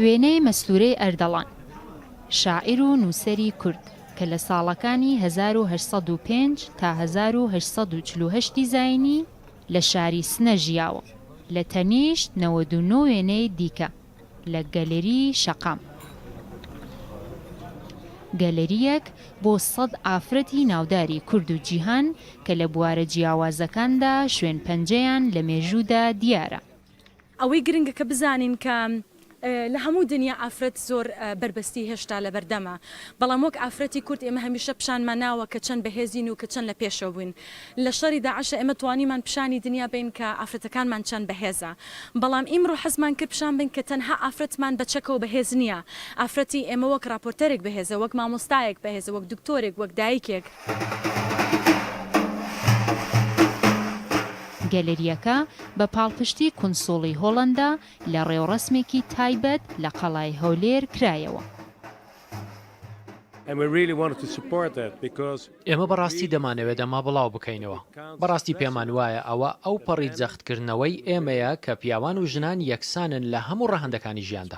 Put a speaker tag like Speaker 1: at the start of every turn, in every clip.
Speaker 1: وێنەی مەستوورەی ئەردەڵان، شاعیر و نووسەری کورد کە لە ساڵەکانی 1805 تا 1848 ی زایینی لە شاری سنە ژیاوە، لە تەنیشت 99 وێنەی دیکە لە گەلەریی شەقام. گەلەرییەک بۆ سەد ئافرەتی ناوداری کورد و جیهان کە لە بوارە جیاوازەکاندا شوێن پەنجەیان لە مێژوودا دیارە.
Speaker 2: ئەوەی گرنگە کە بزانین کە لە هەموو دنیا ئافرەت زۆر بەربەستی هێشتا لەبەردەمە، بەڵام وەک ئافرەتی کورد ئێمە هەمیشە پیشانمان ناوە کە چەند بەهێزین و کە چەند لە پێشەوە بووین. لە شەڕی داعشە ئێمە توانیمان پیشانی دنیا بەین کە ئافرەتەکانمان چەند بەهێزە، بەڵام ئیمڕۆ حەزمان کرد پیشان بەین کە تەنها ئافرەتمان بە چەکەوە بەهێز نییە، ئافرەتی ئێمە وەک ڕاپۆرتەرێک بەهێزە، وەک مامۆستایەک بەهێزە، وەک دکتۆرێک، وەک دایکێک.
Speaker 1: گەلەرییەکە بە پاڵپشتی کونسوڵی هۆڵەندا لە ڕێوڕەسمێکی تایبەت لە قەڵای هەولێر کرایەوە.
Speaker 3: ئێمە بەڕاستی دەمانەوێت ئەمە بڵاو بکەینەوە. بەڕاستی پێمان وایە ئەوە ئەوپەڕی جەختکردنەوەی ئێمەیە کە پیاوان و ژنان یەکسانن لە هەموو ڕەهەندەکانی ژیاندا.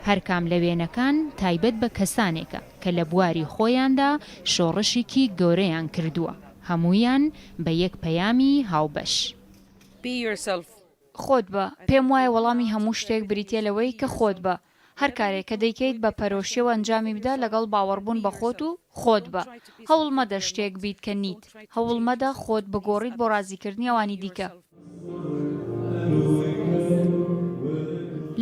Speaker 1: هەرکام لە وێنەکان تایبەت بە کەسانێکە کە لە بواری خۆیاندا شۆڕشیکی گەورەیان کردووە، هەموویان بە یەک پەیامی هاوبەش.
Speaker 4: Be yourself.
Speaker 5: خۆت بە، پێم وایە وەڵامی هەموو شتێک بریتییە لەوەی کە خۆت بە. هەر کارێک کە دەیکەیت بە پەرۆشییەوە ئەنجامی بدە لەگەڵ باوەڕبوون بە خۆت و خۆت بە. هەوڵ مەدە شتێک بیت کە نیت. هەوڵ مەدە خۆت بگۆڕیت بۆ ڕازیکردنی ئەوانی دیکە.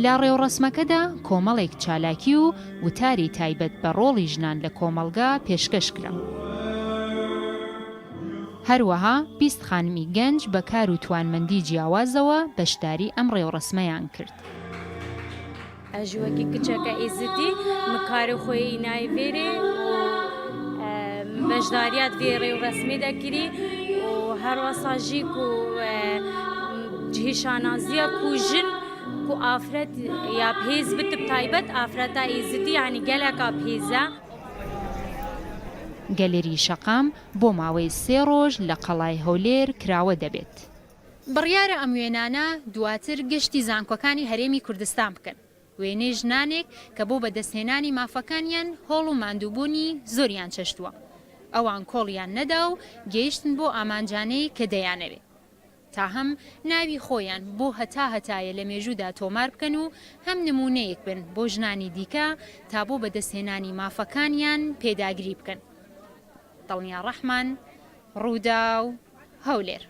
Speaker 1: لە ڕێوڕەسمەکەدا کۆمەڵێک چالاکی و وتاری تایبەت بە ڕۆڵی ژنان لە کۆمەڵگا پێشکەش کرا. هەروەها 20 خانمی گەنج بە کار و توانمەندی جیاوازەوە بەشداری ئەم ڕێوڕەسمەیان کرد.
Speaker 6: ئەژ وەکی کچەکە ئێزدی م کارê xwe yê înayê vêrê û م beşdariya di vê rêwresmê de kirî û her wesa jî ku cihê şanaziya ku jin ku afret ya bi hêz bit bi taybet afreta êzidî yanî geleka bi hêz e.
Speaker 1: گەلەری شەقام بۆ ماوەی سێ ڕۆژ لە قەڵای هەولێر کراوە دەبێت. بڕیارە ئەم وێنانە دواتر گەشتی زانکۆکانی هەرێمی کوردستان بکەن، وێنەی ژنانێک کە بۆ بەدەستهێنانی مافەکانیان هۆڵ و ماندووبوونی زۆریان چەشتووە، ئەوان کۆڵیان نەدا و گەیشتن بۆ ئامانجانەی کە دەیانەوێ تا هەم ناوی خۆیان بۆ هەتا هەتایە لە مێژوودا تۆمار بکەن و هەم نموونەیەک بن بۆ ژنانی دیکە تا بۆ بەدەستهێنانی مافەکانیان پێداگری بکەن. دڵنیا ڕەحمان، ڕووداو، هەولێر.